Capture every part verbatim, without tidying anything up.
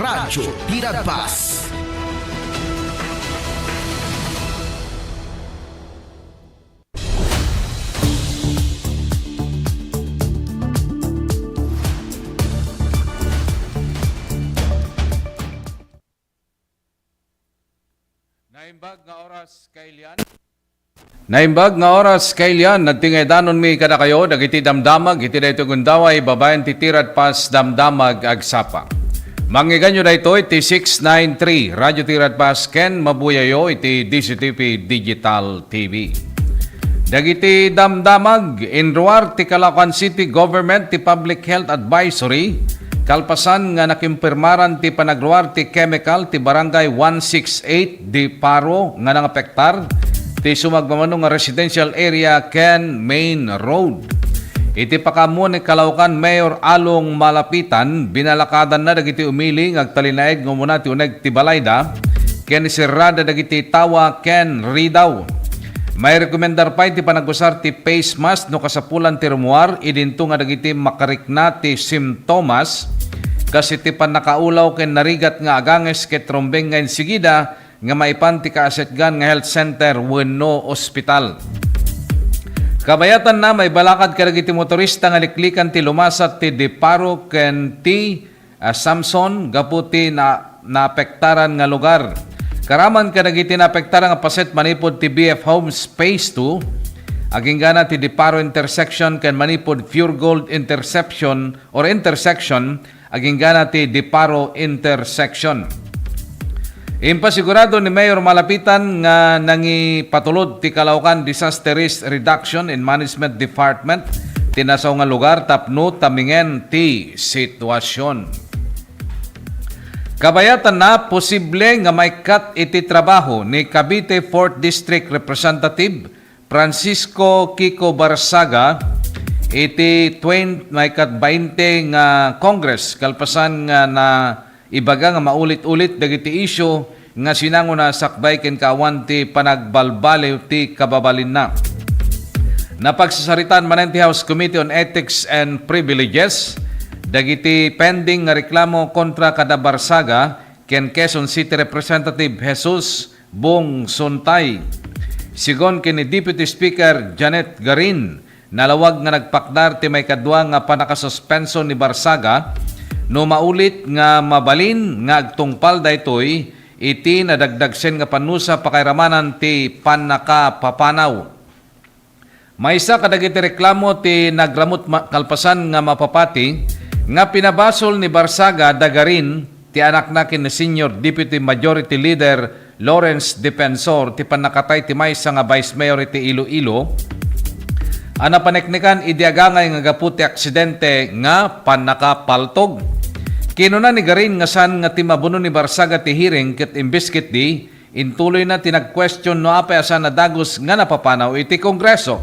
Radyo Tiradpas. Naimbag nga oras, kailian. Naimbag nga oras, kailian, nagtingaydanonmi kadakayo dagiti damdamag iti daytoy gundaway babaen ti Tiradpas Damdamag Agsapa. Mangngeganyo daytoy ti six nine three Radyo Tiradpas ken mabuyayo iti D Z T P Digital T V. Dagiti damdamag, inruar ti Caloocan City Government ti Public Health Advisory, kalpasan nga nakimpirmaran ti panagruar ti chemical ti Barangay one six eight Diparo nga nangapektar ti sumagmamano nga residential area ken main road. Iti pakaammo ni Caloocan Mayor Along Malapitan, binalakadanna dagiti umili nga agtalinaed nga umuna ti uneg ti balayda ken iserrada dagiti tawa ken ridaw. Mairekomendar pay ti panagusar ti face mask no kasapulan ti rummuar idinto nga dagiti makarikna ti simptomas, kas iti pannakaulaw ken narigat nga aganges ket rumbeng nga insigida nga maipan ti kaasetgan nga health center wenno ospital. Kabayatanna, maibalakad kadagiti motorista nga liklikan ti lumasat ti Diparo ken ti, ah, Samson gapu ti na-, naapektaran nga lugar. Karaman kadagiti naapektaran nga paset manipud ti B F Homes Phase two, aginggana ti Diparo intersection ken manipud Pure Gold interception or intersection, aginggana ti Diparo intersection. Impasigurado ni Mayor Malapitan nga nangipatulod ti Caloocan Disaster Risk Reduction and Management Department ti nasao nga lugar tapno tamingen ti sitwasyon. Kabayatanna, posible nga maikkat iti trabaho ni Cavite fourth District Representative Francisco Kiko Barzaga iti twenty, maikatbainte nga Congress, kalpasan nga naibaga nga maulit-ulit dagiti isyu nga sinangona sakbay ken kaawan ti panagbalbaliw ti kababalinna. Napagsasaritaan manen ti House Committee on Ethics and Privileges dagiti pending nga reklamo kontra kada Barzaga ken Quezon City Representative Jesus Bong Suntay. Sigon ken ni Deputy Speaker Janet Garin, nalawag nga nagpakdar ti maikadua nga pannakasuspenso ni Barzaga no maulit nga mabalin nga agtungpal daytoy iti nadagdagsen nga pannusa pakairamanan ti pannakapapanaw. Maysa kadagiti reklamo ti nagramut ma-, kalpasan nga mapapati nga pinabasol ni Barzaga da Garin ti anakna ken ni Senior Deputy Majority Leader Lawrence Defensor ti pannakatay ti maysa nga Vice Mayor iti Iloilo a napaneknekan idi agangay nga gapu ti aksidente nga pannakapaltog. Kinuna ni Garin nga saan nga timmabuno ni Barzaga ti hearing ket imbes ketdi, intuloyna ti nagquestion no apay a saan a dagus nga napapanaw iti Kongreso.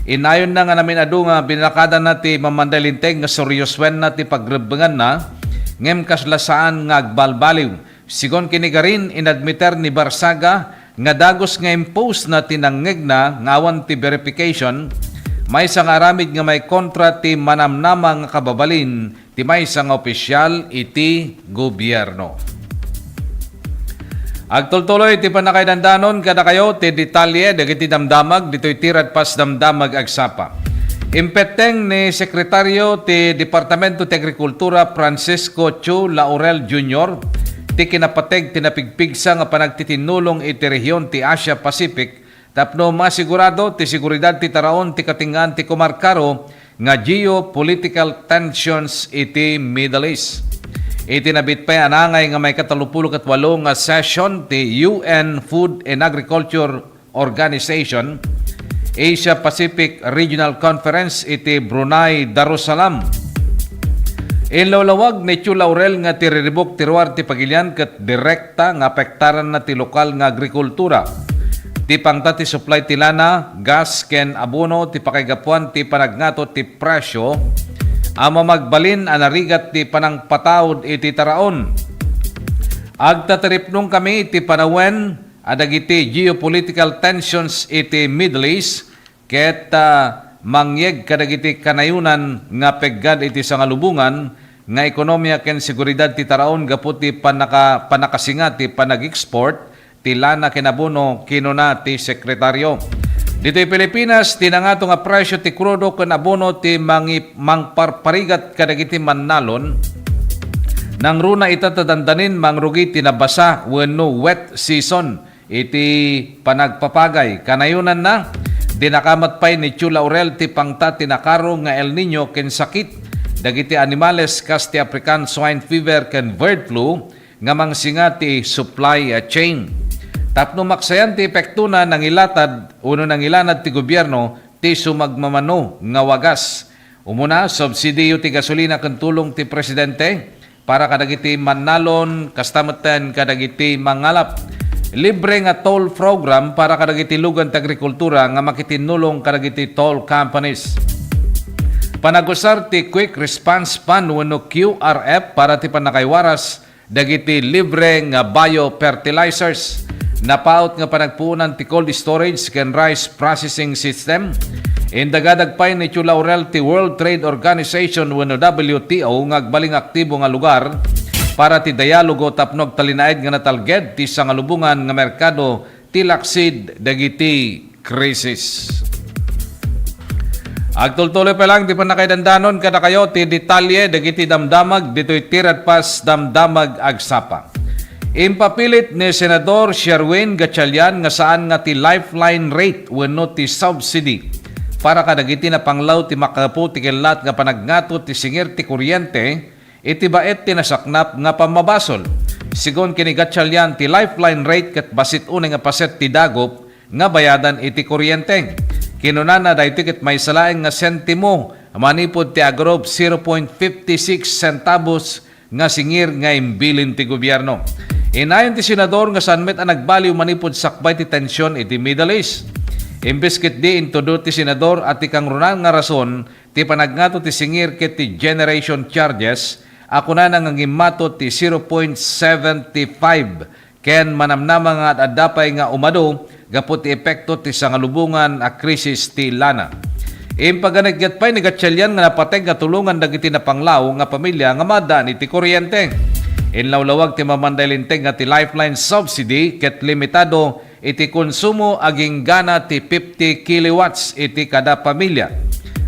Inayonna nga namin-adu nga binalakadana ti Mamandalinteg nga seryosoenna ti pagrebbenganna, ngem kasla saan nga agbalbaliw. Sigon ken ni Garin, inadmiter ni Barzaga nga dagus nga impose na ti nangngegna nga awan ti verification, maysa nga aramid nga maikontra ti manamnama nga kababalin ti maysa nga opisyal iti gobierno. Agtultuloy ti pannakaidandanon kadakayo ti detalye dagiti damdamag ditoy Tiradpas Damdamag Agsapa. Impetteng ni Sekretario ti Departamento ti Agrikultura Francisco Chu Laurel Junior ti kinapateg ti napigpigsa nga panagtitinnulong iti rehiyon ti Asia Pacific tapno masigurado ti seguridad ti taraon ti katengngaan ti komarkaro nga geopolitical tensions iti Middle East. Iti nabit pay a nangay nga maikatalopulo ket walo nga session ti U N Food and Agriculture Organization Asia Pacific Regional Conference iti Brunei Darussalam. Inlawlawag ni Chu Laurel nga ti riribuk ti ruar ti pagilian ket direkta nga apektaranna ti lokal nga agrikultura. Ti pangta ti supply ti lana, gas ken abono ti pakaigapuan ti panagngato ti presyo a mamagbalin a narigat ti panangpataud iti taraon. Agtataripnongkami iti panawen a dagiti geopolitical tensions iti Middle East ket, ah, mangyeg kadagiti kanayonan nga peggad iti sangalubongan nga ekonomiya ken seguridad ti taraon gapu ti panaka-, pannakasinga ti panag-export ti lana ken abono, kinuna ti sekretaryo. Ditoy Pilipinas, ti nangato nga presyo ti krudo ken abono ti mangi-, mangparparigat kadagiti mannalon. Nangruna ita ta dandanin mangrugi ti nabasa wenno wet season iti panagpapagay. Kanayonanna, dinakamat pay ni Tio Laurel ti pangta ti nakaro nga El Niño ken sakit dagiti animales kas ti African swine fever ken bird flu nga mangsinga ti supply chain. Tapno maksayan ti epektona, nangilatad wenno nangilanad ti gobierno ti sumagmamano nga wagas. Umuna, subsidiyo ti gasolina ken tulong ti presidente para kadagiti mannalon, kasta metten kadagiti mangalap. Libre nga toll program para kadagiti lugan ti agrikultura nga makitinnulong kadagiti toll companies. Panagusar ti Quick Response Fund wenno Q R F para ti pannakaiwaras dagiti libre nga biofertilizers. Napaut nga panagpuonan ti cold storage ken rice processing system. Indagadag pay ni Tio Laurel ti World Trade Organization wenno W T O nga agbalin nga aktibo nga lugar para ti dialogo tapno agtalinaed nga natalged ti sangalubongan nga merkado ti laksid dagiti krisis. Agtultuloy pa lang ti pannakaidandanon kadakayo ti detalye dagiti damdamag ditoy Tiradpas Damdamag Agsapa. Impapilit ni Senador Sherwin Gatchalian nga saan nga ti lifeline rate wenno ti subsidy para kadagiti napanglaw ti makapu ti kellat nga panagngato ti singir ti kuryente iti baet ti nasaknap nga pammabasol. Sigun ken ni Gatchalian, ti lifeline rate ket bassit unay nga paset ti dagup nga bayadan iti kuryente. Kinunana, daytoy ket maysa laeng nga sentimo manipud ti agarup zero point fifty six centavos nga singir nga imbilin ti gobierno. Inayon ti senador nga saan met a nagbaliw manipud sakbay ti tension iti Middle East. Imbes ketdi, intudo ti senador a ti kangrunaan nga rason ti panagngato ti singir ket ti generation charges a kunana nga ngimmato ti zero point seventy five ken manamnama nga ad-adda pay nga umadu gapu ti epekto ti sangalubongan a krisis ti lana. Impaganetget pay ni Gatchalian nga napateg nga tulongan dagiti napanglaw nga pamilya nga maaddaan iti kuryente. Inlawlawag ti mamanda linteg nga ti lifeline subsidy ket limitado iti konsumo agingga na ti fifty kilowatts iti kada pamilya.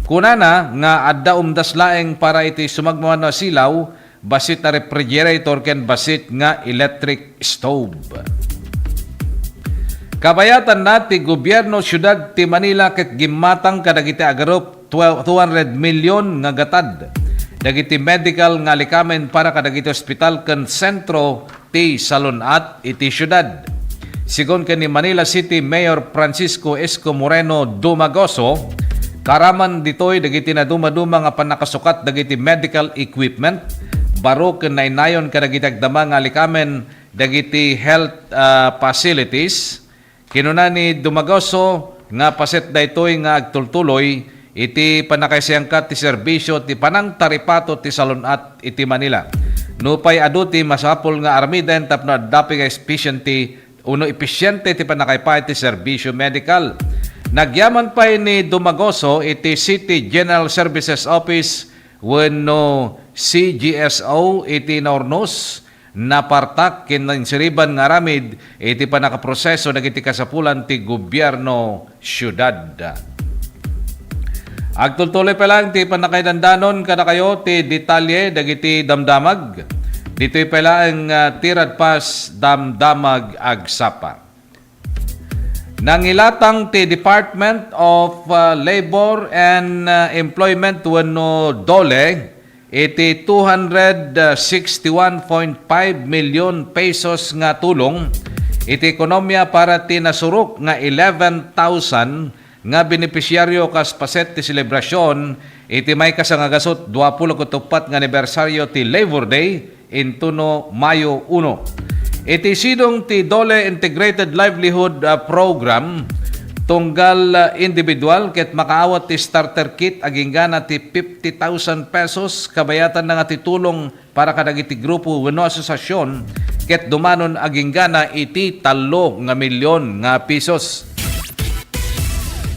Kunana nga adda umdas laeng para iti sumagmamano a silaw, bassit a refrigerator ken bassit nga electric stove. Kabayatanna ti gobierno siudad ti Manila ket gimmatang kadagiti agarup twelve, two hundred million nga gatad dagiti medical nga alikamen para kadagiti ospital ken sentro ti salun-at iti siudad. Sigun ken ni Manila City Mayor Francisco Esco Moreno Dumagoso, karaman ditoy dagiti nadumaduma nga pannakasukat dagiti medical equipment, baro ken nainayon kadagiti agdama nga alikamen dagiti health, ah, facilities. Kinuna ni Dumagoso nga paset daytoy nga agtultuloy iti pannakaisayangkat ti serbisyo ti panangtaripato ti salun-at iti Manila. Nupay adu ti masapul nga aramiden tapno adda pay nga efficiency ono episiente ti pannakaipay ti serbisyo medikal. Nagyaman pay ni Dumagoso iti City General Services Office wenno C G S O iti naurnos, napartak ken insiriban nga aramid iti pannakaproseso dagiti kasapulan ti gobierno siudad. Agtultuloy pa lang ti pannakaidandanon kadakayo ti detalye dagiti damdamag. Ditoy pa laeng, ah, Tiradpas Damdamag Agsapa. Nangilatang ti Department of, ah, Labor and, ah, Employment wenno DOLE iti two hundred sixty-one point five million pesos nga tulong iti ekonomiya para ti nasurok nga eleven thousand nga benepisyaryo kas paset ti selebrasyon iti maikasa nga gasut dua pulo ket uppat nga anibersaryo ti Labor Day intono Mayo uno. Iti sidong ti DOLE Integrated Livelihood, ah, Program, tunggal, ah, individual ket makaawat ti starter kit agingga na ti fifty thousand pesos, kabayatanna nga ti tulong para kadagiti grupo wenno asosiasyon ket dumanon agingga na iti tallo nga milyon nga pesos.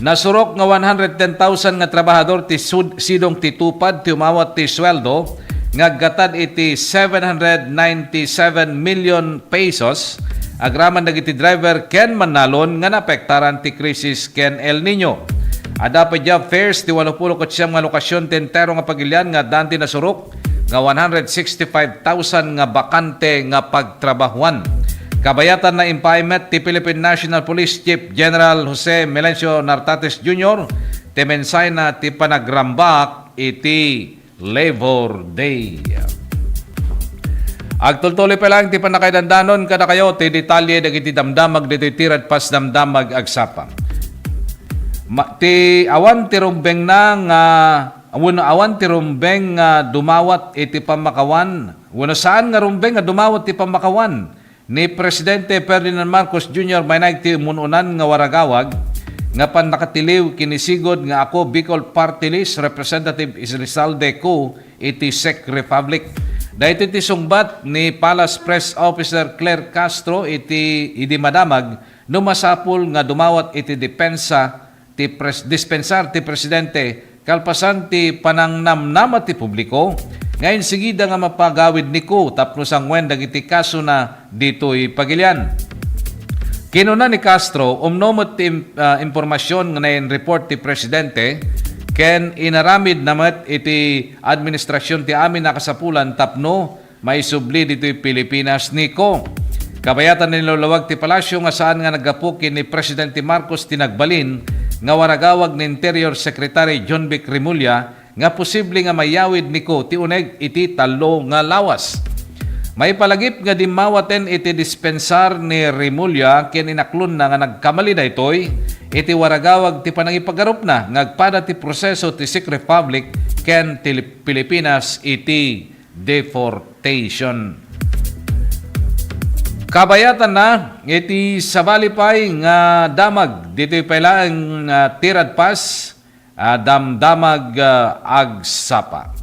Nasurok nga one hundred ten thousand nga trabahador ti sud-, sidong ti TUPAD ti umawat ti sueldo nga aggatad iti seven hundred ninety-seven million pesos agraman dagiti driver ken mannalon nga naapektaran ti krisis ken El Nino. Adda pay job fairs ti walo pulo ket siam nga lokasyon ti entero nga pagilian nga addaan ti nasurok nga one hundred sixty-five thousand nga bakante nga pagtrabahuan. Kabayatan na impaimet ti Philippine National Police Chief General Jose Melencio Nartates Junior ti mensahena ti panagrambak iti Labor Day. Agtultuloy pa lang ti pannakaidandanon kadakayo ti detalye dagiti damdamag ditoy Tiradpas Damdamag Agsapa. Ma-, ti awan ti rumbengna nga, wenno awan ti rumbeng nga dumawat iti pammakawan, wenno saan nga rumbeng nga dumawat ti pammakawan ni Presidente Ferdinand Marcos Junior Mainaig ti umun-unan nga waragawag nga pannakatiliw ken sigud nga Ako Bicol Party List Representative Elizalde Co iti Czech Republic. Daytoy ti sungbat ni Palace Press Officer Claire Castro iti idi madamag no masapul nga dumawat iti depensa ti pres-, dispensar ti presidente kalpasan ti panangnamnama ti publiko nga insigida nga mapagawid ni Co tapno sanguen dagiti kasona ditoy pagilian. Kinuna ni Castro, umno met ti im-, ah, impormasyon nga nain-report ti presidente ken inaramid na met iti administrasyon ti amin a kasapulan tapno maisubli ditoy Pilipinas ni Co. Kabayatan ni lawlawag ti palasyo nga saan nga naggapu ken ni Presidente Marcos ti nagbalin nga waragawag ni Interior Secretary Jonvic Remulla nga posible nga mayawid ni Co ti uneg iti tallo nga lawas. Maipalagip nga dimmawaten iti dispensar ni Remulla ken inaklonna nga nagkamali daytoy iti waragawag ti panangipagarupna nga agpada ti proseso ti Czech Republic ken ti Pilipinas iti deportation. Kabayatanna, iti sabali pay nga damag ditoy pay laeng nga Tiradpas, ah, Damdamag, ah, Agsapa.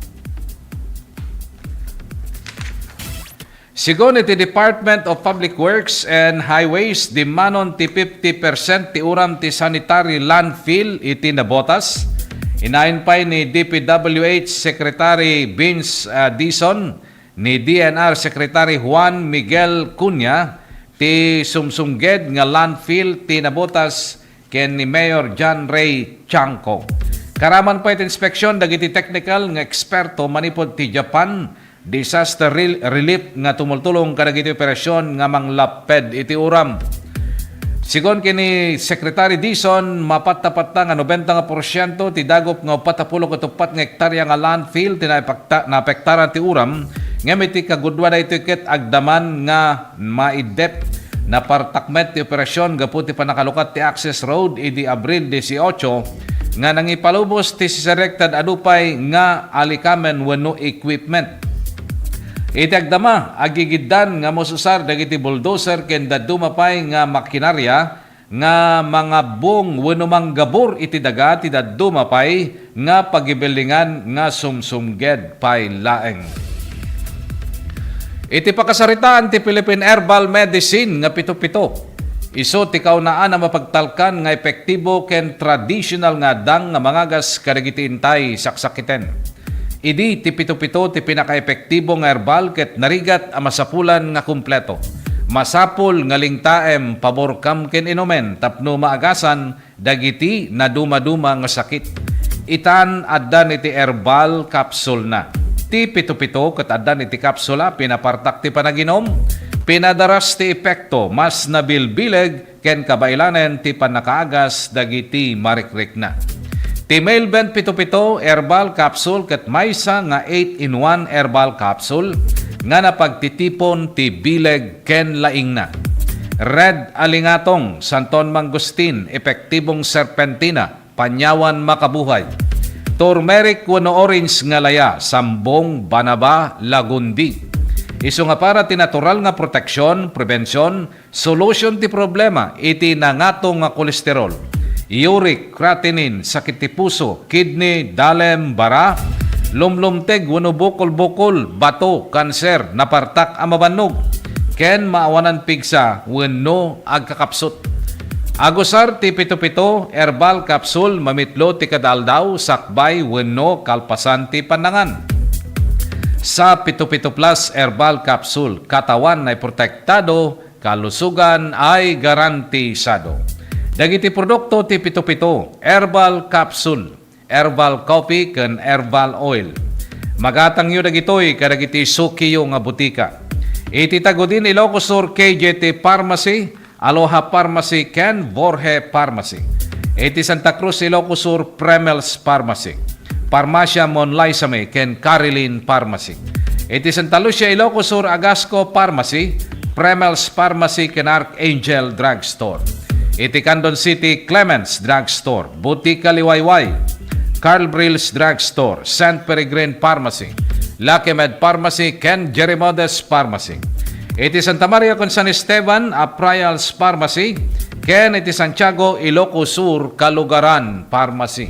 Sigun iti Department of Public Works and Highways, dimmanon ti fifty percent ti uram ti sanitary landfill iti Navotas. Inayon pay ni D P W H Secretary Vince, ah, Dizon, ni D N R Secretary Juan Miguel Cunha ti sumsumged nga landfill ti Navotas ken ni Mayor John Ray Chanco. Karaman pay ti inspeksyon dagiti teknikal nga eksperto manipud ti Japan Disaster Rel-, Relief nga tumultulong kadagiti operasyon nga manglapped iti uram. Sigun ken ni Secretary Dizon, mapatta-patta nga nobenta nga porsiento ti dagup nga uppat a pulo ket uppat nga hektarya nga landfill ti naepekta-, naapektaran ti uram, ngem iti kagudua daytoy ket agdaman nga maiddep. Napartak met ti operasyon gapu ti pannakalukat ti access road idi Abril dieciocho nga nangipalubos ti siserektad adu pay nga alikamen wenno equipment. Iti agdama, agigiddan nga masusar dagiti bulldozer ken dadduma pay nga makinarya nga mangabbong wenno manggabur iti daga ti dadduma pay nga pagibillingan nga sumsumged pay laeng. Iti pakasaritaan ti Philippine Herbal Medicine nga pito-pito, isu ti kaunaan a mapagtalkan nga epektibo ken traditional nga addang nga mangagas kadagiti intay saksakiten. Idi ti pito-pito ti pinakaepektibo nga herbal ket narigat a masapulan nga kumpleto. Masapul nga lingtaem, paborkam ken inumen tapno maagasan dagiti nadumaduma nga sakit. Itan addan iti herbal capsule na. Ti pito-pito ket addan iti kapsula, pinapartak ti panaginom, pinadaras ti epekto, mas nabilbileg, ken kabaelanen ti pannakaagas dagiti marikrikna. Ti Melvent pito pito herbal capsule ket maysa nga eight-in-one herbal capsule nga napagtitipon ti bileg ken laingna. Red Alingatong, Santon Mangustin, epektibong serpentina, panyawan makabuhay. Turmeric wenno orange nga laya, sambong, banaba, lagundi. Isu nga para ti natural nga proteksyon, prebensyon, Solution ti problema iti nangatong nga kolesterol, uric, creatinine, sakit ti puso, kidney, dalem, bara, lumlumteg wenno bukol-bukol, bato, kanser, napartak a mabannog, ken maawanan pigsa wenno agkakapsut. Agusar ti pito-pito herbal capsule mamitlo ti kada aldaw, sakbay wenno kalpasan ti pannangan. Sa Pito Pito Plus Herbal Capsule, katawan ay protektado, kalusugan ay garantisado. Dagiti produkto ti Pito Pito Herbal Capsule, Herbal Coffee, ken Herbal Oil. Magatangyo dagitoy kadagiti sukiyo nga butika. Iti Tagudin, Ilocos Sur, K J T Pharmacy, Aloha Pharmacy, ken Borge Pharmacy. Iti Santa Cruz, Ilocos Sur, Premel's Pharmacy, Farmacia Monlaisame, ken Carilin Pharmacy. Iti Santa Lucia, Ilocos Sur, Agasco Pharmacy, Premel's Pharmacy, ken Archangel Drugstore. Iti Candon City, Clemens Drugstore, Butika Liwayway, Carl Brill's Drugstore, Saint Peregrine Pharmacy, Lucky Med Pharmacy, ken Jerimodes Pharmacy. Iti Santa Maria ken San Esteban, Aprayals Pharmacy, ken iti Santiago, Ilocos Sur, Kalugaran Pharmacy.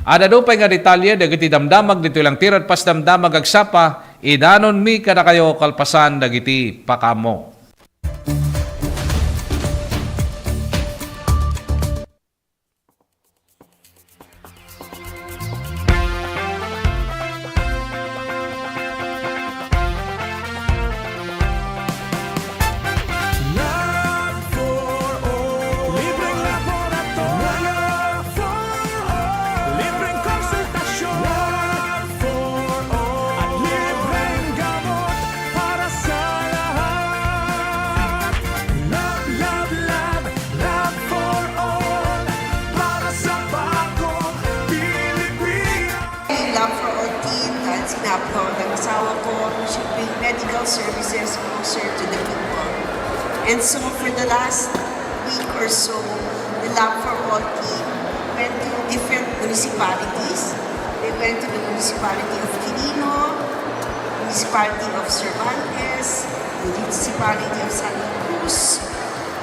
Adda pay nga detalye dagiti damdamag ditoy lang tirad pas damdamag agsapa, idanonmi kadakayo kalpasan dagiti pakaammo. Love for all. Libreng laboratorio. Love for all. Libreng konsultasyon. Love for all. At libreng gamot para sa lahat. Love, love, love. Love for all, para sa bagong Pilipinas. Love for all team, dahil sinabi ko ng asawa ko, we should bring medical services closer to the people. And so for the last week or so, the Love for All team went to different municipalities. They went to the municipality of Quirino, municipality of Cervantes, municipality of Santa Cruz,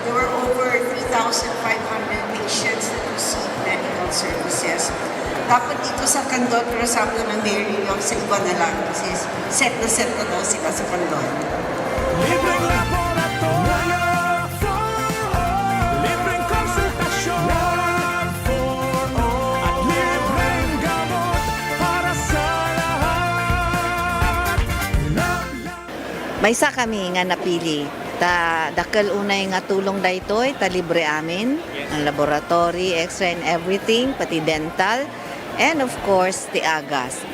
There were over three thousand five hundred patients that received medical services. Dapat dito sa Candon, pero sabi naman Mary Young sa iba na lang kasi set na set na daw sila sa Candon. Libreng laboratorio for all. Libreng konsultasyon for all. At libreng gamot para sa lahat. Love, love. Maysa kami nga napili. Ta dakkel unay nga tulong daytoy, ta libre amin. Yes. Ang laboratory, X-ray and everything, pati dental, and of course, ti agas.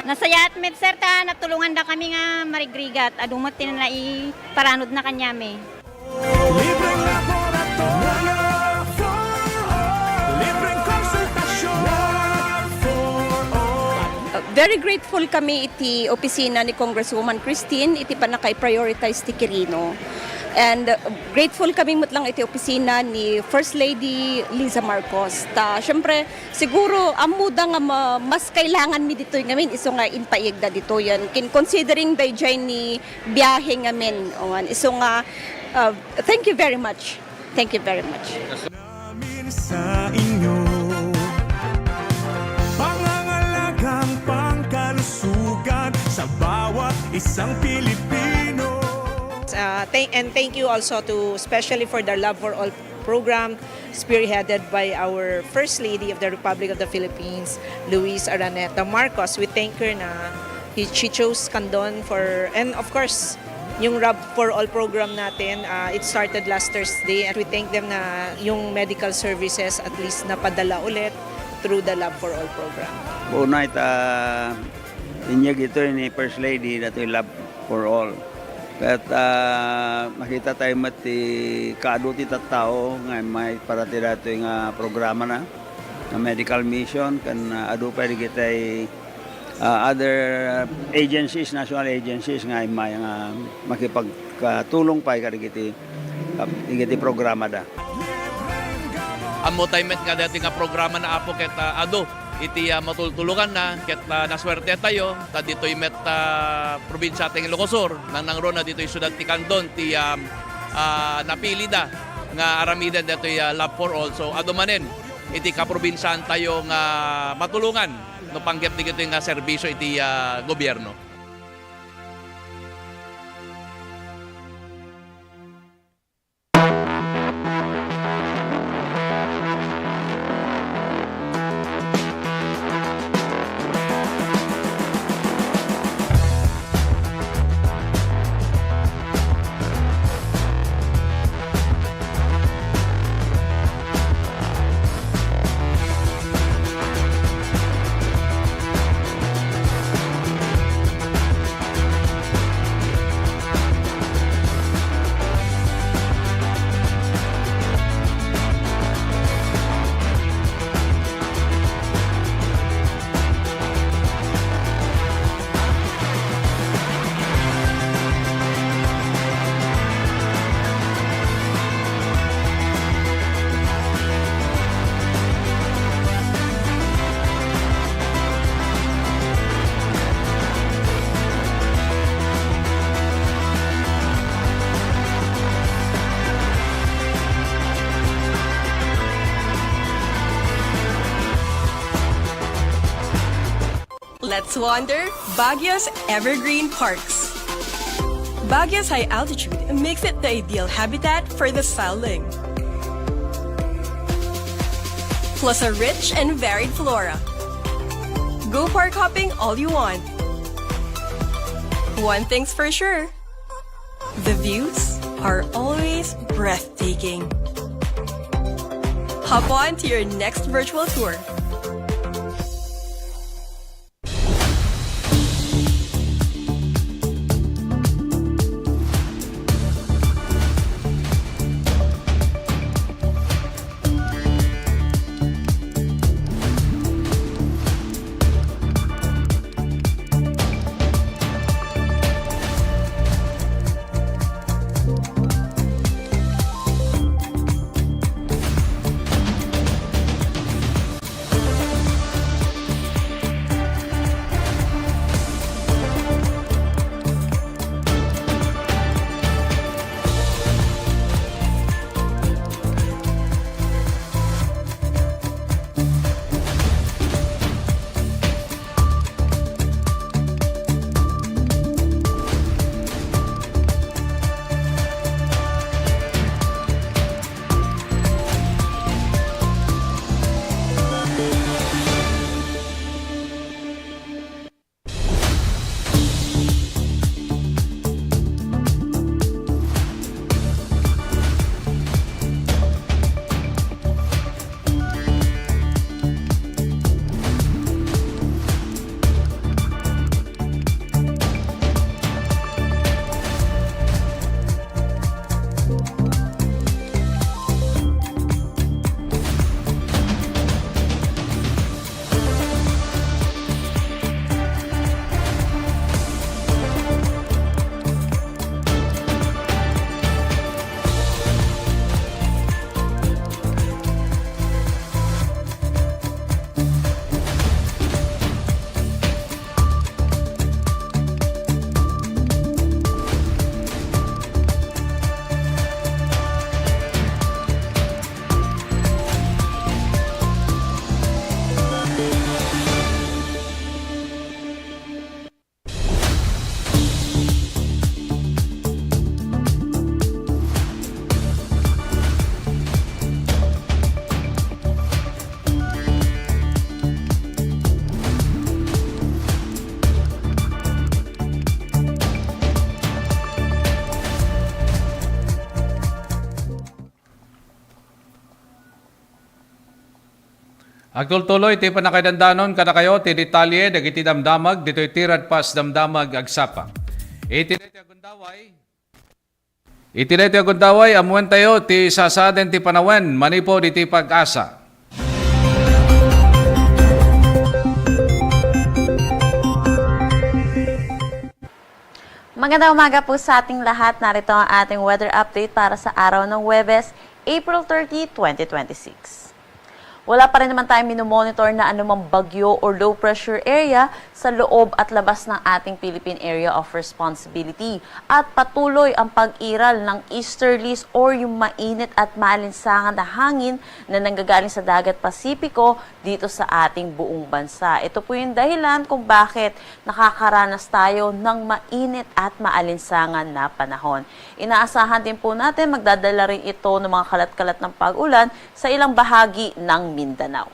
Nasayaat met, sir, ta natulonganda kami nga marigrigat. Adu met ti naiparanodna kaniami. Libreng laboratorio for all. Libreng konsultasyon for all. Uh, very grateful kami iti opisina ni Congresswoman Christine iti pannakaiprioritize ti Quirino. And, uh, grateful kami met lang iti opisina ni First Lady Liza Marcos. Ta, syempre, siguro, ammoda nga ma-, mas kailangan mi ditoy ngamin, isu nga impaigda ditoyen. Kin-, considering dayjay ni biyahe ngamin. Awan, isu nga, uh, thank you very much. Thank you very much. Namin sa inyo, pangangalagang pangkalusugan sa bawat isang Pilipino. Uh, thank, and thank you also to, especially for the Love for All program, spearheaded by our First Lady of the Republic of the Philippines, Luis Araneta Marcos. We thank her na he, she chose Candon for, and of course, yung Love for All program natin, uh, it started last Thursday, and we thank them na yung medical services at least napadala ulit through the Love for All program. Unay ta inyeg ito ni First Lady, datoy Love for All. Ket, ah, makita tayo met ti kaadu ti tattao nga immay para ti datoy nga programana nga medical mission ken, ah, adu pay dagiti, ah, other agencies, national agencies nga immay nga makipagtulong pay kadagiti, ah, dagiti programada. Ammo tayo met nga dati nga programana, Apo, ket, ah, adu iti, ah, matultulonganna, ket, ah, nasuerte tayo, ta ditoy met, ah, probinsia ti Ilocos Sur, nangnangruna ditoy siudad ti Candon, ti, ah, ah, napilida nga aramiden ditoy, ah, Love for All. So, adu manen iti kaprobinsiaan tayo nga matulongan no panggep dagitoy nga serbisio iti, ah, gobierno. Wander Baguio's evergreen parks. Baguio's high altitude makes it the ideal habitat for the silent, plus a rich and varied flora. Go park hopping all you want. One thing's for sure, the views are always breathtaking. Hop on to your next virtual tour. Agtultuloy ti pannakaidandanon kadakayo ti detalye dagiti damdamag ditoy Tiradpas Damdamag Agsapa. Iti daytoy a gundaway, iti daytoy a gundaway, ammoentayo ti sasaaden ti panawen manipud iti PAGASA. Magandang umaga po sa ating lahat. Narito ang ating weather update para sa araw ng Huwebes, April thirty, twenty twenty-six. Wala pa rin naman tayong minomonitor na anumang bagyo or low pressure area sa loob at labas ng ating Philippine Area of Responsibility. At patuloy ang pag-iral ng easterlies or yung mainit at maalinsangan na hangin na nanggagaling sa dagat Pasipiko dito sa ating buong bansa. Ito po yung dahilan kung bakit nakakaranas tayo ng mainit at maalinsangan na panahon. Inaasahan din po natin magdadala rin ito ng mga kalat-kalat ng pag-ulan sa ilang bahagi ng Mindanao.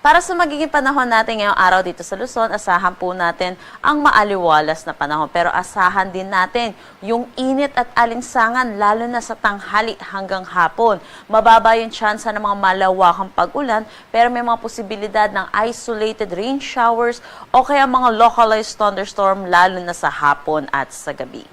Para sa magiging panahon natin ngayong araw dito sa Luzon, asahan po natin ang maaliwalas na panahon. Pero asahan din natin yung init at alinsangan, lalo na sa tanghali hanggang hapon. Mababa yung tsansa ng mga malawakang pag-ulan, pero may mga posibilidad ng isolated rain showers o kaya mga localized thunderstorm, lalo na sa hapon at sa gabi.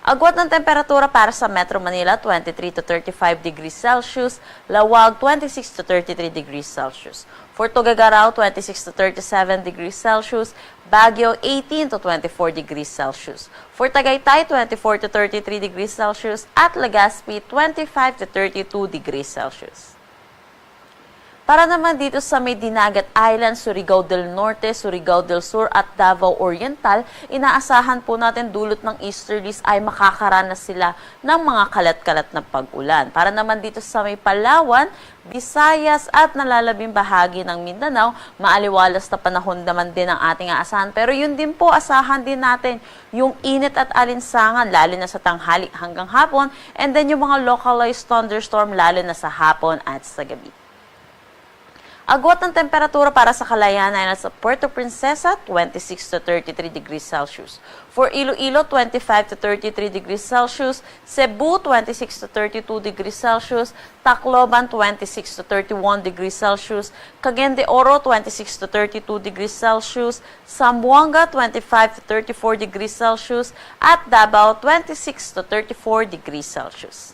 Agwat ng temperatura para sa Metro Manila, twenty-three to thirty-five degrees Celsius, Laoag, twenty-six to thirty-three degrees Celsius. For Tuguegarao, twenty-six to thirty-seven degrees Celsius, Baguio, eighteen to twenty-four degrees Celsius. For Tagaytay, twenty-four to thirty-three degrees Celsius, at Legazpi, twenty-five to thirty-two degrees Celsius. Para naman dito sa may Dinagat Island, Surigao del Norte, Surigao del Sur at Davao Oriental, inaasahan po natin dulot ng easterlies ay makakaranas sila ng mga kalat-kalat na pag-ulan. Para naman dito sa may Palawan, Visayas at nalalabing bahagi ng Mindanao, maaliwalas na panahon naman din ang ating aasahan. Pero yun din po, asahan din natin yung init at alinsangan, lalo na sa tanghali hanggang hapon, and then yung mga localized thunderstorm, lalo na sa hapon at sa gabi. Agwat ng temperatura para sa Kalayaan ay nasa Puerto Princesa, twenty-six to thirty-three degrees Celsius. For Iloilo, twenty-five to thirty-three degrees Celsius. Cebu, twenty-six to thirty-two degrees Celsius. Tacloban, twenty-six to thirty-one degrees Celsius. Cagayan de Oro, twenty-six to thirty-two degrees Celsius. Zamboanga, twenty-five to thirty-four degrees Celsius. At Davao, twenty-six to thirty-four degrees Celsius.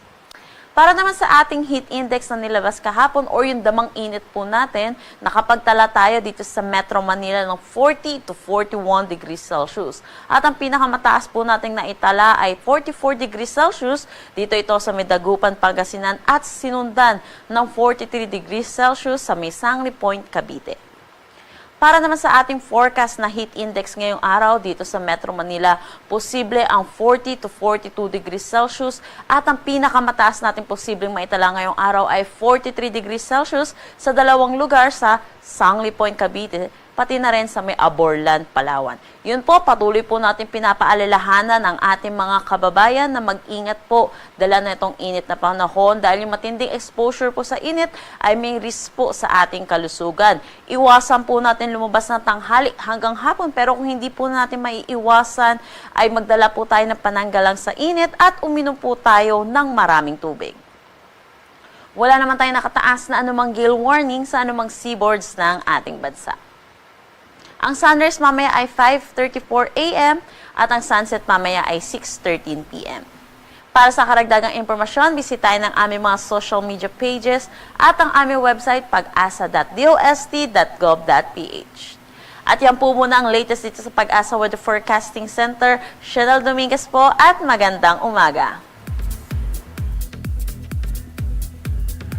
Para naman sa ating heat index na nilabas kahapon or yung damang init po natin, nakapagtala tayo dito sa Metro Manila ng forty to forty-one degrees Celsius. At ang pinakamataas po nating naitala ay forty-four degrees Celsius. Dito ito sa may Dagupan, Pangasinan at sinundan ng forty-three degrees Celsius sa may Sangli Point, Cavite. Para naman sa ating forecast na heat index ngayong araw dito sa Metro Manila, posible ang forty to forty-two degrees Celsius at ang pinakamataas nating posibleng maitala ngayong araw ay forty-three degrees Celsius sa dalawang lugar sa Sangli Point, Cavite, pati na rin sa may Aborlan, Palawan. Yun po, patuloy po natin pinapaalalahanan ang ating mga kababayan na mag-ingat po dala na itong init na panahon dahil yung matinding exposure po sa init ay may risk po sa ating kalusugan. Iwasan po natin lumabas ng tanghali hanggang hapon, pero kung hindi po natin maiiwasan, ay magdala po tayo ng pananggalang sa init at uminom po tayo ng maraming tubig. Wala naman tayong nakataas na anumang gale warning sa anumang seaboards ng ating bansa. Ang sunrise mamaya ay five thirty-four a m at ang sunset mamaya ay six thirteen p m. Para sa karagdagang impormasyon, bisitahin ang aming mga social media pages at ang aming website, pag asa dot d o s t dot gov dot p h. At yan po muna ang latest dito sa Pag-asa Weather Forecasting Center. Chanel Dominguez po at magandang umaga.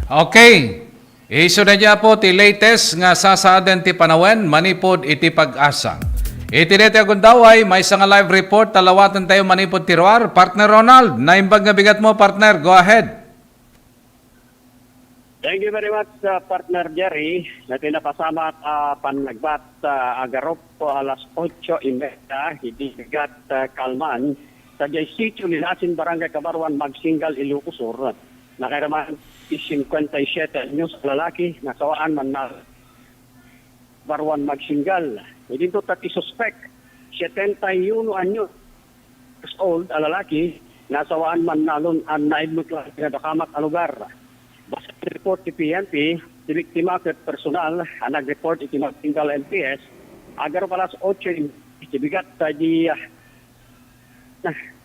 Okay. Isu dayta po ti latest nga sasaaden ti panawen manipud iti Pag-asa. Iti daytoy a gundaway, maysa nga live report ta lawaten tayo manipud ti ruar. Partner Ronald, naimbag nga bigat mo, partner. Go ahead. Thank you very much, uh, partner Jerry. Daytoy napasamak a pannagbat, uh, agarup alas otso y media, idi bigat, uh, kalman, sadiay sitio Linasin, Barangay Kabaruan, Magsinggal, Ilocos Sur. Nakairaman ti cincuenta y siete anyos a lalaki, nasawaan man na Kabaruan, Magsinggal. Idinto ta ti suspek, setenta y uno anyos old a lalaki, nasawaan man nalon a naibmekla ti nadakamak a lugar. Base iti report ti P N P, ti biktima ket personal a nag-report iti Magsinggal M P S, agarup alas otso ti bigat ta idi, ah,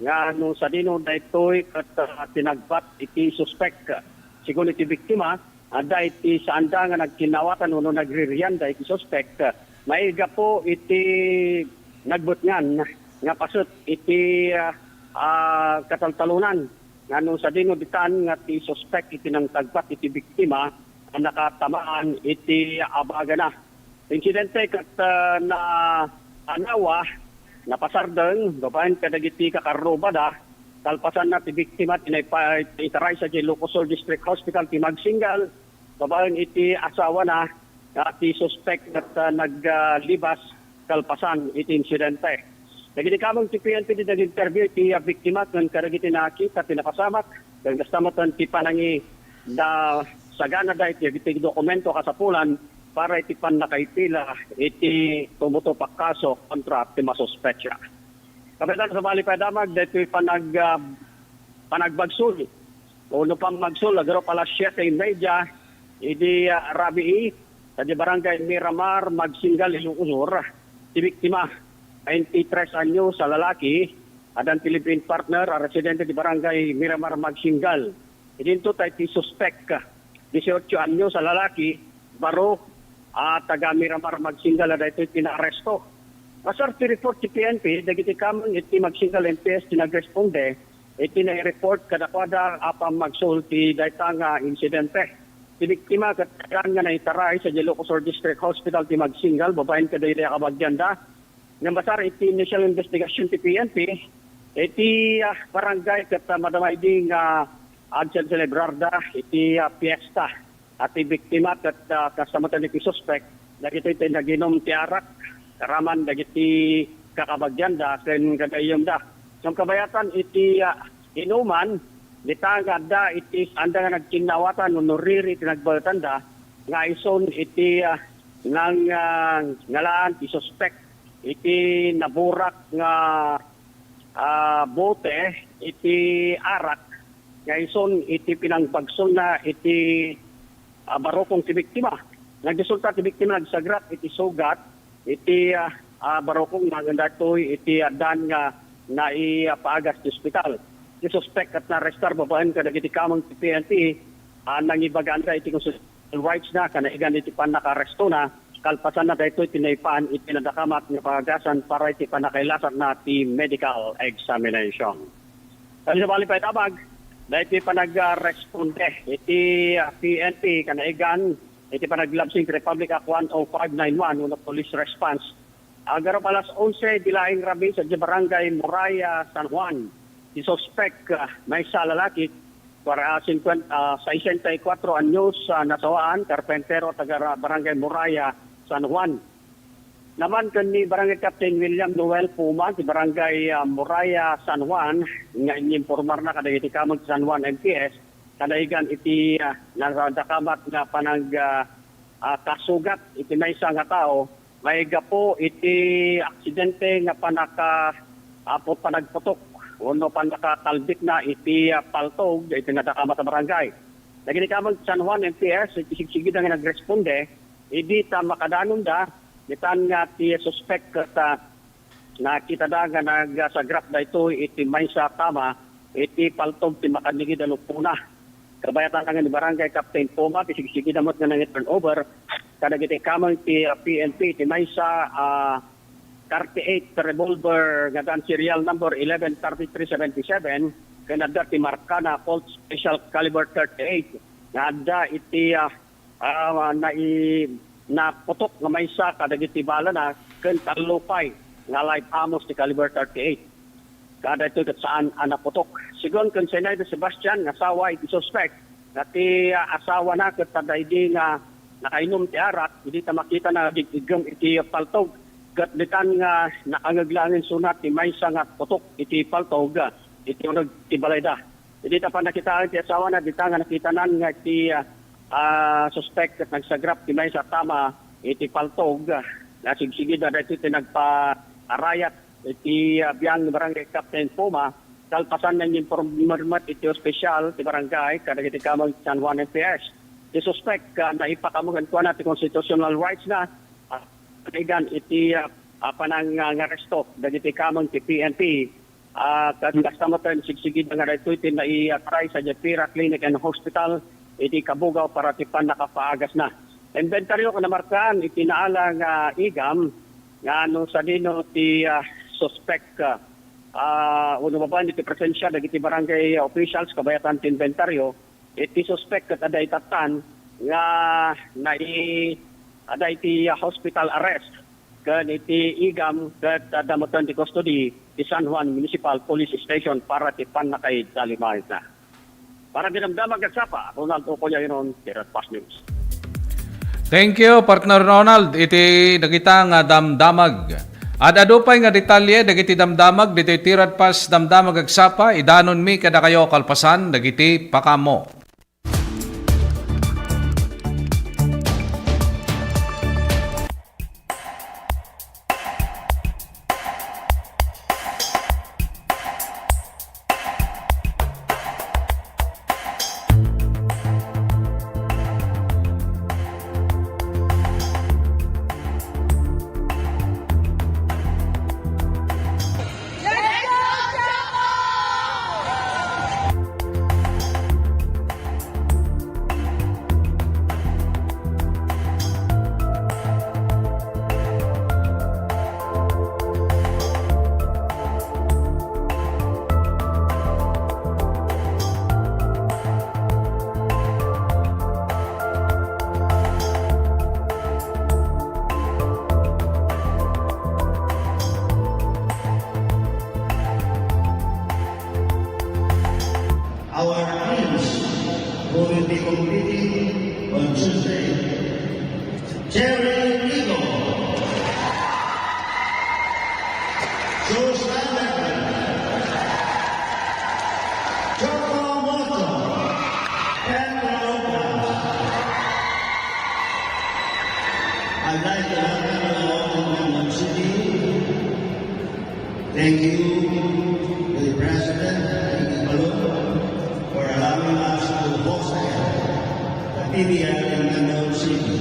nga no sadino daytoy ket, ah, tinagbat iti suspek. Segun iti biktima, adda iti saanda nga nagkinnawatan wenno nagririanda iti suspek maigapu iti nagbutngan nga paset iti, ah, ah, kataltalonan nga no sadino ditan nga ti suspek iti nangtagbat iti biktima a nakatamaan iti abagana. Insidente ket, ah, naanawa, napasardeng babaen kadagiti kakarrubada. Kalpasanna ti biktima ti naipa-, itaray sadiay Ilocos Sur District Hospital ti Magsinggal babaen iti asawana, ah, ti suspek ket, ah, naglibas kalpasan iti insidente. Dagiti kameng ti P N P ti nag-interview iti, ah, biktima ken kadagiti nakita ti napasamak, ken kasta met ti panangi-, da-, saganada iti, iti dokumento a kasapulan para iti pannakaipila iti tumutop a kaso kontra ti masuspetsa. Kapitan, sabali pay a damag daytoy panag-, ah, panagbagsul wenno pammagsul, agarup alas siete y media idi, ah, rabii, sadiay Barangay Miramar, Magsinggal, Ilocos Sur, ti biktima, twenty-tres anyos a lalaki, addan ti live-in partner a residente ti Barangay Miramar, Magsinggal. Idinto ta iti suspek, dieciocho anyos a lalaki, baro a taga Miramar, Magsinggal a daytoy ti naaresto. Basar ti report ti P N P, dagiti kameng iti Magsinggal M P S ti nagresponde iti nai-report kadakuada a pammagsul ti dayta nga insidente. ti biktima ket saan nga naitaray sadiay Ilocos Sur District Hospital ti magsinggal babaen kadagiti a kabagianda. Ngem basar iti initial investigation ti P N P, iti, ah, barangay ket, ah, madama idi nga agselebrar da iti, ah, fiesta. A ti biktima ket, ah, kasta met ti suspek, dagitoy ti naginom ti arak, aramid dagiti kakabagianda ken gagayyemda. Ngem kabayatan iti, ah, inuman, dita nga adda iti saanda nga nagkinnawatan wenno riri ti nagbaetanda, nga isun iti, ah, nang, ah, ngalaan ti suspek iti naburak nga, ah, bote iti arak nga isun iti pinangbagsonna iti, ah, barukong ti biktima. Nagresulta ti biktima nagsagrap iti sugat iti, ah, ah, barukong nga daytoy iti addan nga naipaagas ti ospital. Ti suspek ket naarestar babaen kadagiti kameng ti P N P, ah, nangibagaanda iti constitutional rights na, kanaigan iti pannakaarestona, kalpasanna daytoy ti naipan iti nadakamat nga paagasan para iti pannakailasatna ti medical examination. Ket sabali pay damag, daytoy panagresponde iti, ah, P N P, kanaigan iti panaglabsing ti Republic Act one oh five nine one wenno Police Response. Agarup alas onse, dilaing rabii, sadiay Barangay Muraya, San Juan. Ti suspek, ah, maysa a lalaki, kuar-, ah, cincuenta, ah, sesenta y cuatro anyos, ah, nasawaan, karpentero, taga Ra-, Barangay Muraya, San Juan. Naman ken ni Barangay Captain William Noel Puma ti Barangay, ah, Muraya, San Juan, nga inimpormarna kadagiti kameng ti San Juan M P S, kanaigan iti, ah, nadakamat nga panag-, ah, ah, kasugat iti maysa nga tao maigapu iti aksidente nga panaka-, ah, pu-, panagputok wenno pannakatalbikna iti, ah, paltog iti nadakamat a barangay. Dagiti kameng San Juan M P S iti sigsigida nga nagresponde, idi ta makadanonda, ditan nga ti suspek ket, ah, nakitada nga nagsagrap daytoy iti maysa a kama iti paltog ti makanigid a lupona. Kabayatan nga ni Barangay Captain Poma ti sigsigida met nga nangi-turnover kadagiti kameng ti, ah, P N P iti maysa, ah, thirty-eight revolver nga addaan serial number eleven thirty-three seventy-seven ken adda ti markana Colt Special Caliber thirty-eight nga adda iti, ah, ah, nai-, naputok nga maysa kadagiti balana ken tallo pay nga live ammos ti caliber thirty-eight. Kadaytoy ket saan a naputok. Segun ken Zenaida Sebastian nga asawa iti suspek, nga ti, ah, asawana ket adda idi nga nakainom ti arak, idi ta makitana nga gig-iggem iti paltog, ket ditan nga nakangeg laeng isuna ti maysa nga putok iti paltog, ah, iti uneg ti balayda. Idi ta pannakitaan ti asawana, dita nga nakitanan nga ti, ah, ah, suspek ket nagsagrap ti maysa a tama iti paltog, ah, nasigsigida daytoy ti nagpaarayat iti, ah, biang ni Barangay Captain Puma, kalpasan nga inpormer met iti opisyal ti barangay kadagiti kameng San Juan M P S. Ti suspek, ah, naipakaammok kenkuana ti constitutional rights na, ah, kaigan iti, ah, ah, panangangaresto dagiti kameng ti P N P. Ah, ket kasta met, sigsigida nga daytoy ti naiatray sadiay Pira Clinic and Hospital iti Cabugao para ti pannakapaagasna. Imbentaryo nga namarkaan iti naala nga igam nga no sadino ti, ah, suspek, ah, ah, wenno babaen iti presensia dagiti barangay officials kabayatan ti imbentaryo. Iti suspek ket adda itattan nga nai-, adda iti hospital arrest ken iti igam ket adda metten ti custody ti San Juan Municipal Police Station para ti pannakaidalimayna. Para ti Damdamag Agsapa, Ronald Ocoyanon, Tirad Fast News. Thank you, Partner Ronald, iti dagita nga damdamag. Ad-adu pay nga detalye dagiti damdamag ditoy Tirad Fast Damdamag Agsapa, idanonmi kadakayo kalpasan dagiti pakaammo. Competing on Tuesday, Jerry Rico, Joe Snyder, Choco Moto, Pedro Lopez. I'd like to welcome you all to Quezon City. Thank you to the President, Ricky Paloma, for allowing us to host the P B L in Quezon City.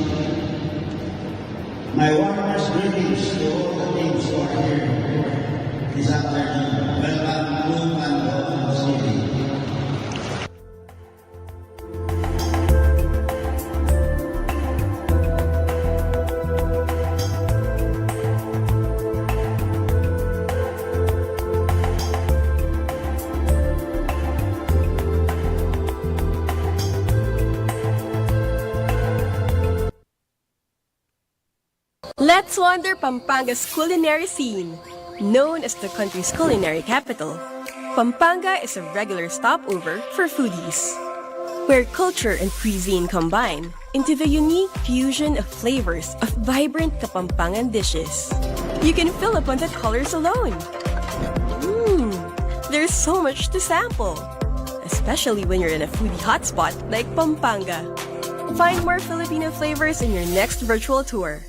My warmest greetings to all the teams who are here this afternoon. Welcome to Quezon City. Let's wander Pampanga's culinary scene. Known as the country's culinary capital, Pampanga is a regular stopover for foodies, where culture and cuisine combine into the unique fusion of flavors of vibrant Kapampangan dishes. You can fill upon the colors alone. Mmm, there's so much to sample, especially when you're in a foodie hotspot like Pampanga. Find more Filipino flavors in your next virtual tour.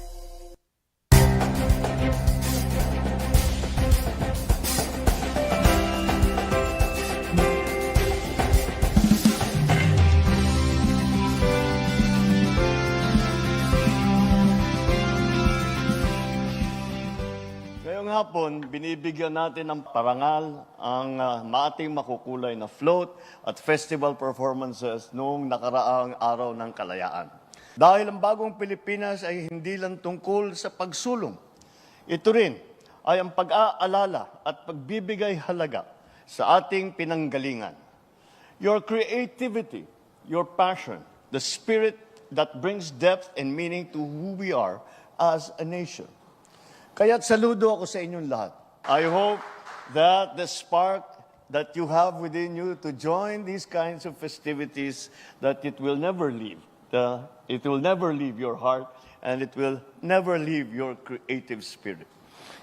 Ngayong hapon, binibigyan natin ng parangal ang, ah, ating makukulay na float at festival performances noong nakaraang Araw ng Kalayaan. Dahil ang bagong Pilipinas ay hindi lang tungkol sa pagsulong. Ito rin ay ang pag-aalala at pagbibigay halaga sa ating pinanggalingan. Your creativity, your passion, the spirit that brings depth and meaning to who we are as a nation. Kaya't saludo ako sa inyong lahat. I hope that the spark that you have within you to join these kinds of festivities, that it will never leave. The, it will never leave your heart, and it will never leave your creative spirit.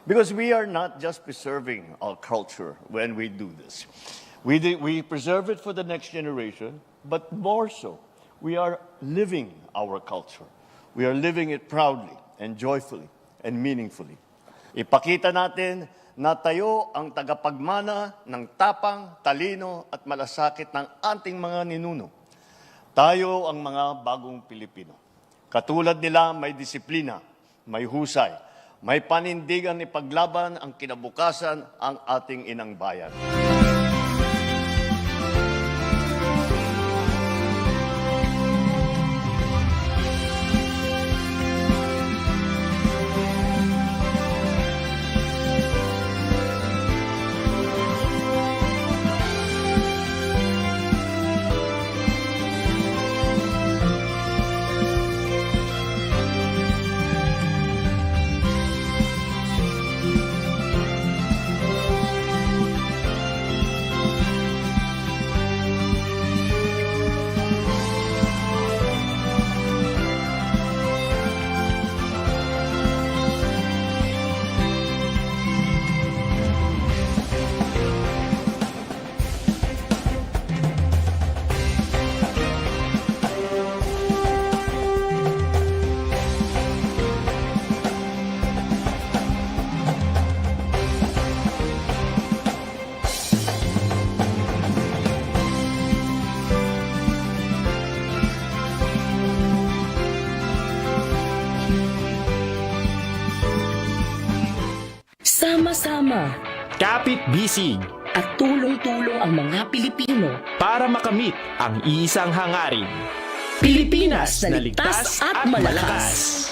Because we are not just preserving our culture when we do this. We, do, we preserve it for the next generation, but more so, we are living our culture. We are living it proudly and joyfully and meaningfully. Ipakita natin na tayo ang tagapagmana ng tapang, talino at malasakit ng ating mga ninuno. Tayo ang mga bagong Pilipino. Katulad nila, may disiplina, may husay, may panindigan ipaglaban ang kinabukasan ang ating inang bayan. Sama-sama. Kapit-bisig. At tulong-tulong ang mga Pilipino. Para makamit ang iisang hangarin. Pilipinas na ligtas at malakas.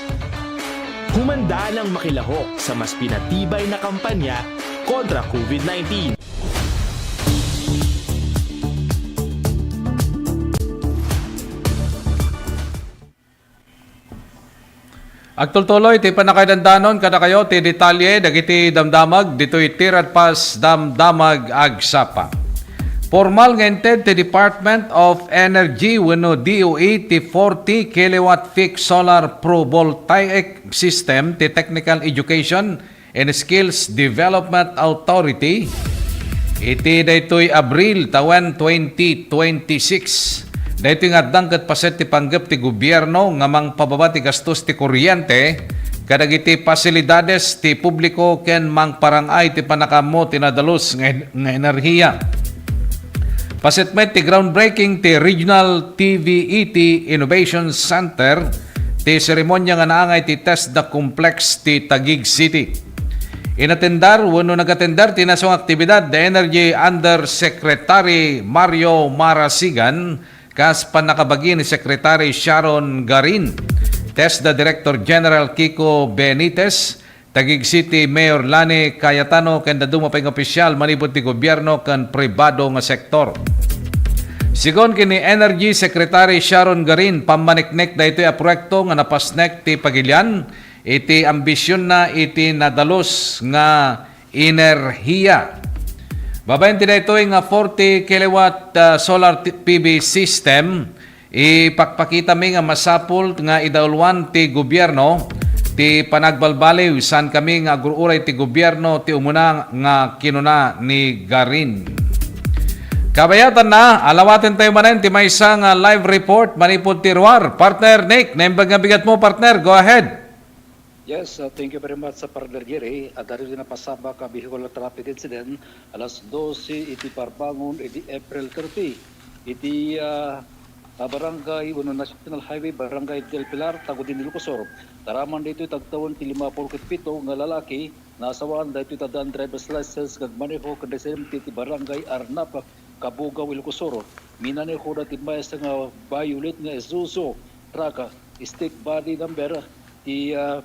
Humanda nang makilahok sa mas pinatibay na kampanya kontra COVID nineteen. Agtultuloy ti pannakaidandanon kadakayo ti detalye dagiti damdamag ditoy Tiradpas Damdamag Agsapa. Formal nga inted ti Department of Energy wenno D O E ti forty kilowatt peak solar photovoltaic system ti Technical Education and Skills Development Authority iti daytoy Abril tawen twenty twenty-six. Daytoy nga addang ket paset ti panggep ti gobierno nga mangpababa ti gastos ti kuryente kadagiti pasilidades ti publiko ken mangparang-ay ti pannakaammo ti nadalus nga, nga enerhiya. Paset met ti groundbreaking ti Regional T V E T Innovation Center, ti seremonia nga naangay ti TESDA Complex ti Taguig City. Inatendar wenno nagatendar ti naso nga aktibidad da Energy Undersecretary Mario Marasigan kas pannakabagi ni Secretary Sharon Garin, TESDA Director General Kiko Benitez, Taguig City Mayor Lani Cayetano ken dadduma pay nga opisyal manipud ti gobierno ken pribado nga sektor. Sigun ken ni Energy Secretary Sharon Garin, pammaniknek daytoy a proyekto nga napasnek ti pagilian iti ambisionna iti nadalus nga enerhiya. Babaen ti daytoy nga forty kilowatt, ah, solar t-, P V system, ipakpakitami nga masapul nga idauluan ti gobierno ti panagbalbaliw. Saankami nga agur-uray ti gobierno ti umuna, nga kinuna ni Garin. Kabayatanna, alawatentayo manen ti maysa nga live report manipud ti ruar. Partner Nick, naimbag nga bigatmo, partner. Go ahead. Yes, uh, thank you very much, uh, Partner Jerry. Adda ditoy napasabak a vehicular traffic incident alas dose iti parbangon iti April thirty. Iti, uh, uh, barangay wenno National Highway, Barangay Del Pilar, Tagudin, Ilocos Sur. Karaman ditoy ti agtawen ti lima puluh ket pito nga lalaki, nasawaan daytoy ta addaan driver's license nga agmaneho ken residente ti Barangay Arnap, Cabugao, Ilocos Sur. Minanehoda ti maysa nga violet nga Isuzu truck, stick body number ti, ah,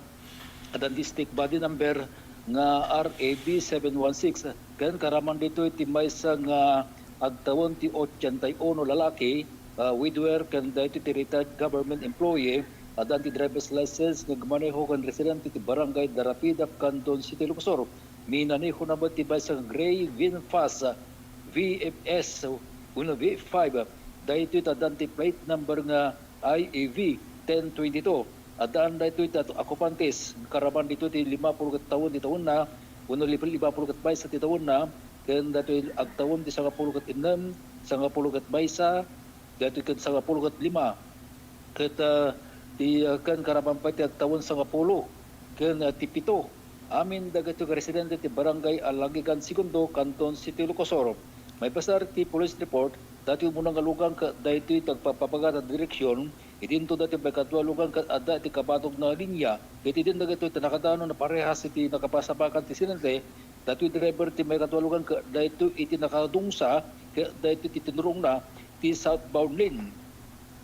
addaan ti stick body number nga R A B seven one six, ken karaman ditoy ti maysa nga agtawen ti ochenta y uno lalaki, ah, widower, ken daytoy ti retired government employee, addaan ti driver's license nga agmaneho ken residente ti Barangay Darapida, Candon City, Ilocos Sur. Minanehona met ti maysa nga gray VinFast V F S wenno V F five. Daytoy ta addaan ti plate number nga I A V ten twenty-two. Addaan daytoy ti atu-, akupantes. Karaman ditoy ti lima puluh ket tawen ti tawenna, wenno li-, lima puluh ket maysa ti tawenna, ken daytoy agtawen ti sangapulo ket innem, sangapulo ket maysa, daytoy ket sangapulo ket lima. Ket, ah, ti, ah, ken karaman pay ti agtawen sangapulo ken, ah, ti pito. Amin dagitoy nga residente ti Barangay Alangigan Segundo, Candon City, Ilocos Sur. Maibasar ti police report, daytoy umuna nga lugan ket daytoy ti agpapabaga ti direksion, idinto daytoy maikadua lugan ket adda iti kabatog nga linia, ket idin dagitoy ti nakadanon a parehas iti nakapasabakan ti insidente, daytoy driver ti maikadua lugan ket daytoy iti nakadungsa ket daytoy ti tinurongna ti southbound lane.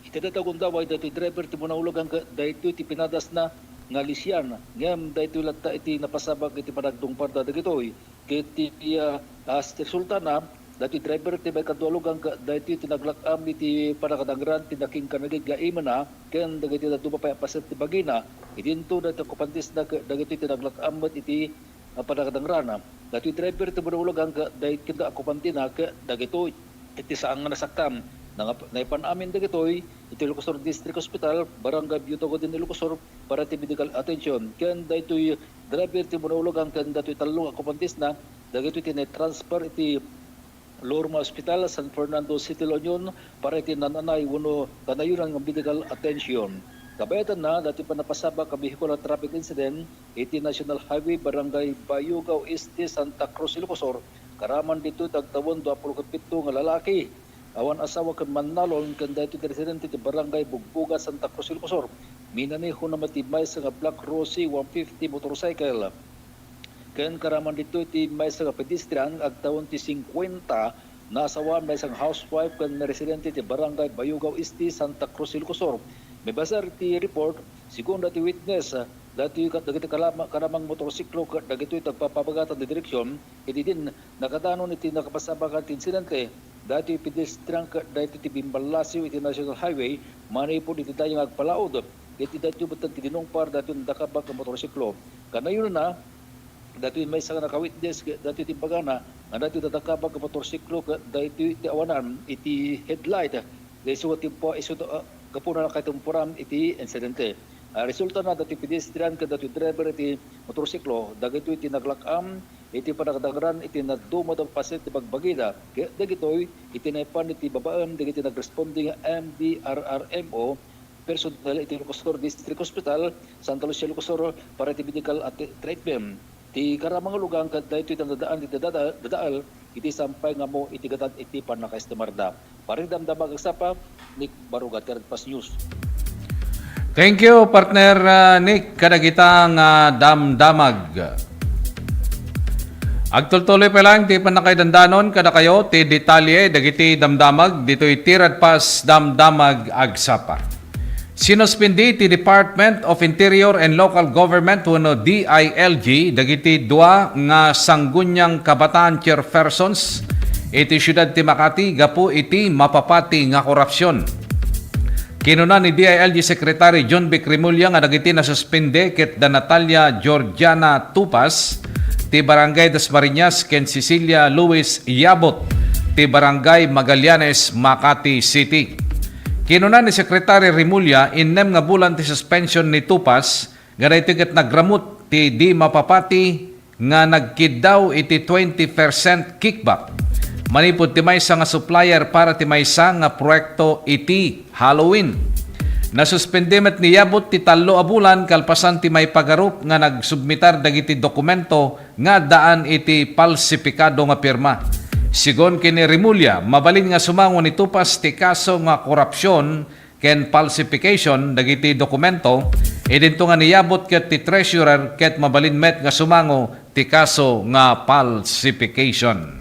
Iti dayta gundaway, daytoy driver ti umuna nga lugan ket daytoy ti pinadasna nga lisian, ngem daytoy latta iti napasabak iti panagtungparda dagitoy. Ket ti, ah, ah, resultana, daytoy driver ti maikadua lugan ket daytoy ti naglak-am iti panakadangran ti nakingkanagid nga imana ken dagiti dadduma pay a paset ti bagina. Idinto daytoy okupantesna ket dagitoy ti naglak-am met iti a panakadangrana. Daytoy driver ti umuna nga lugan ket daytoy nga okupantena ket dagitoy iti saan nga nasaktam. Nangap-, naipan amin dagitoy iti Ilocos Sur District Hospital, Barangay Biutagodin, Ilocos Sur, para iti medical attention. Ken daytoy driver ti umuna nga lugan ken daytoy tallo nga okupantesna, dagitoy ti naitransfer iti Lorma Hospital, San Fernando City, La Union, para iti naan-anay wenno kanayonan nga medical attention. Kabayatanna, daytoy pannapasabak a vehicular traffic incident iti National Highway, Barangay Bayugao Este, Santa Cruz, Ilocos Sur. Karaman ditoy ti agtawen dua puluh ket pito nga lalaki, awan asawa ken mannalon, ken daytoy ti residente ti Barangay Bugboga, Santa Cruz, Ilocos Sur. Minanehona met ti maysa nga Black Rosy one fifty motorcycle. Ken karaman ditoy ti maysa nga pedestrian nga agtawen ti singkuenta, nasawaan maysa nga housewife ken residente ti Barangay Bayugao Este, Santa Cruz, Ilocos Sur. Maibasar ti report, sigun daytoy witness, daytoy kat-, dagiti kalama-, karamang motorsiklo ket dagitoy ti agpapabagatan ti direksion, iti din nakadanon iti nakapasabakan ti insidente, daytoy pedestrian ket daytoy ti bimballasiw iti National Highway manipud iti dayta nga agpalaod, iti daytoy met ti dinungpar daytoy nadakabak nga motorsiklo. Kanayonanna, daytoy maysa nga nakawitness, daytoy ti imbagana, Adda ti dadakabag a motorsiklo ket daytoy ti awanan iti headlight. Isu nga timpo, isu, ah, gapu na nakaitumpuran iti insidente. Ah, resulta na dati pedestrian ken dati driver iti motorsiklo, dagitoy ti naglak-am iti panagdangran iti naduma da paset ti bagbagida. Ket dagitoy iti naipan iti babaen dagiti nagresponding M D R R M O personnel iti Ilocos Sur District Hospital, Santa Lucia, Ilocos Sur, para iti medical at treatment. Ti karamang lugang ket daytoy ti nadaan iti dada-, dadael iti sampay nga ammo iti gatad iti pannakaestimarda. Para iti Damdamag Agsapa, Nick Baruga, Third Pass News. Thank you, partner, ah, Nick, kadagita nga damdamag. Agtultuloy pa lang ti pannakaidandanon kadakayo ti detalye dagiti damdamag ditoy Third Pass Damdamag Agsapa. Sinuspindi ti Department of Interior and Local Government wenno D I L G dagiti dua nga Sangguniang Kabataan Chairpersons iti Siudad ti Makati gapu iti mapapati nga korupsion. Kinuna ni D I L G Secretary Jonvic Remulla nga dagiti nasuspende ket da Natalia Georgiana Tupas ti Barangay Dasmariñas ken Cecilia Luis Yabut ti Barangay Magallanes, Makati City. Kinuna ni Secretary Remulla, innem nga bulan ti suspension ni Tupas, nga daytoy ket nagramut ti di mapapati nga nagkiddaw iti twenty percent kickback manipud ti maysa nga supplier para ti maysa nga proyekto iti Halloween. Nasuspende met ni Yabut ti tallo a bulan kalpasan ti maipagarup nga nagsubmitar dagiti dokumento nga addaan iti palsipikado nga pirma. Sigon ken ni Remulla, mabalin nga sumango ni Tupas ti kaso nga korupsion ken falsification dagiti dokumento, idinto nga ni Yabut ket ti treasurer ket mabalin met nga sumango ti kaso nga falsification.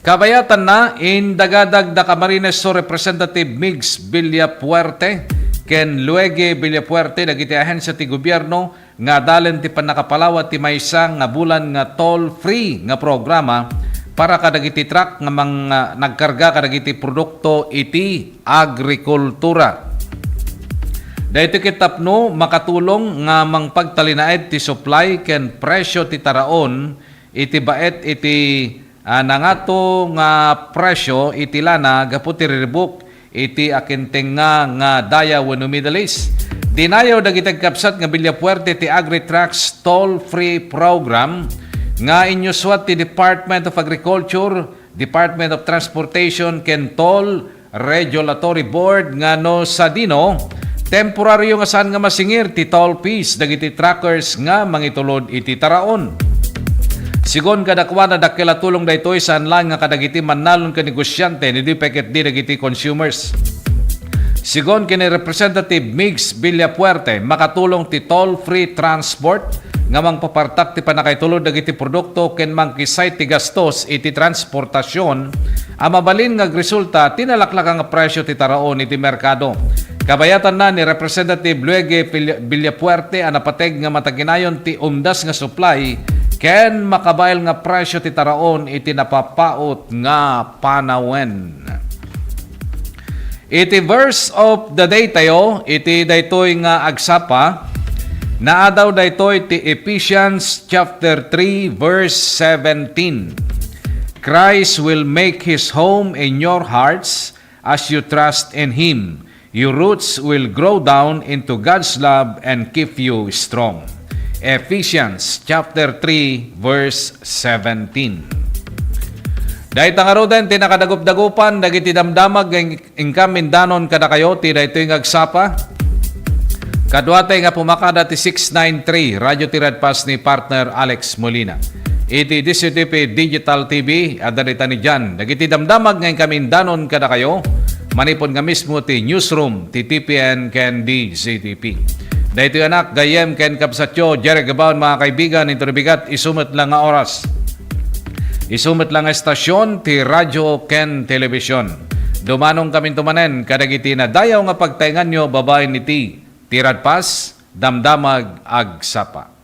Kabayatanna, indagadag da Camarines Sur Representative Migs Villafuerte ken Luege Villafuerte dagiti ahensia ti gobierno nga adalen ti pannakapalawad ti maysa nga bulan nga toll-free nga programa para kadagiti truck nga mang-, ah, nagkarga kadagiti produkto iti agrikultura. Daytoy ket tapno makatulong nga mangpagtalinaed ti supply ken presyo ti taraon iti baet iti, ah, nangato nga presyo iti lana gapu ti riribuk iti akintengnga nga daya wenno Middle East. Dinayaw dagiti agkabsat nga Villafuerte ti Agri-Trucks Toll-Free Program nga inyusuat ti Department of Agriculture, Department of Transportation ken Toll Regulatory Board nga no sadino, temporario nga saan nga masingir ti toll fees dagiti truckers nga mangitulod iti taraon. Sigon kadakuada, dakkel a tulong daytoy saan laeng nga kadagiti mannalon ken negosiante, ni di pay ket di dagiti consumers. Sigon ken ni Representative Migs Villafuerte, makatulong ti toll-free transport nga mangpapartak ti pannakaitulod dagiti produkto ken mangkisay ti gastos iti transportasion a mabalin nga agresulta ti nalaklaka nga presyo ti taraon iti merkado. Kabayatanna ni Representative Luege Villa-, Villafuerte a napateg nga mataginayon ti umdas nga supply ken makabael nga presyo ti taraon iti napapaut nga panawen. Iti verse of the day tayo, iti daytoy nga agsapa, naadaw daytoy ti Ephesians chapter three, verse seventeen. "Christ will make his home in your hearts as you trust in him. Your roots will grow down into God's love and keep you strong." Ephesians chapter three, verse seventeen. Dayta ngaruden ti nakadagup-dagupan dagiti damdamag nga ing-, inkam indanon kadakayo ti daytoy nga agsapa. Kaduatay nga pumakada ti six nine three, Radyo Tiradpas ni partner Alex Molina. Iti D Z T P Digital T V, adda dita ni Jan. Dagiti damdamag nga inkam indanon kadakayo, manipud nga mismo ti newsroom ti T P N ken D Z T P. Daytoy anak, gayyem ken kabsatyo, Jerry Gabaon, mga kaibigan, inton bigat, isu met la nga oras. Isu met la nga estasyon ti radyo ken telebisyon. Dumanongkaminto manen kadagiti nadayaw nga pagtaenganyo babaen iti Tiradpas, Damdamag, Agsapa.